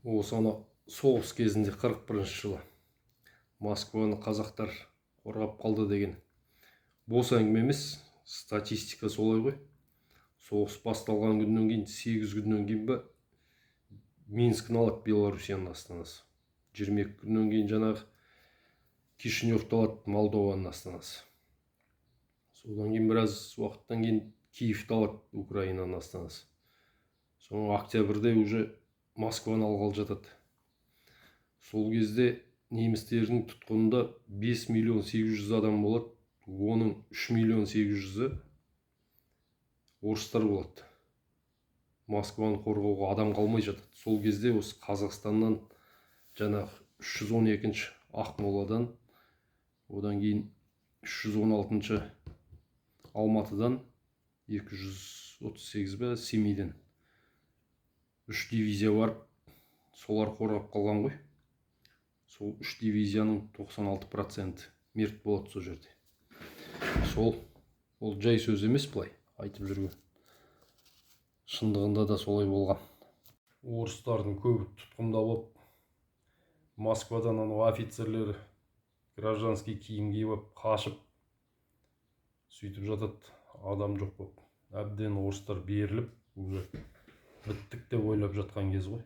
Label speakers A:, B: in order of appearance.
A: Осы ана соғыс кезінде, 41-жылы Москваны қазақтар қорғап қалды деген бос әңгіме емес, статистика солай ғой. Соғыс басталған күннен кейін, 8 күннен кейін ба, Минскіні алады, Белоруссияның астанасы. 22 күннен кейін жаңағы Кишиневті алады, Молдованың астанасы. Содан кейін, біраз уақыттан кейін Киевті алады, Украинаның астанасы. Соны октябрьде уже Москваны алғалы жатады. Сол кезде немістердің тұтқынында 5 миллион 800 адам болады, оның 3 миллион 800-і орыстар болады. Москваны қорғауға адам қалмай жатады. Сол кезде осы Қазақстаннан жаңағы 312-ші Ақмоладан, одан кейін 316-шы Алматыдан, 238 бе, Семейден үш дивизия барып, солар қорғап қалған ғой. Сол үш дивизияның 96% мерт болады сол жерде. Сол ол жай сөз емес, былай айтып жүрген, шындығында да солай болған. Орыстардың көбі тұтқында болып, Москвадан анау офицерлері гражданский киім киіп алып қашып, сөйтіп жатады. Адам жоқ болып, әбден орыстар беріліп, уже біттік деп ойлап жатқан кез ғой.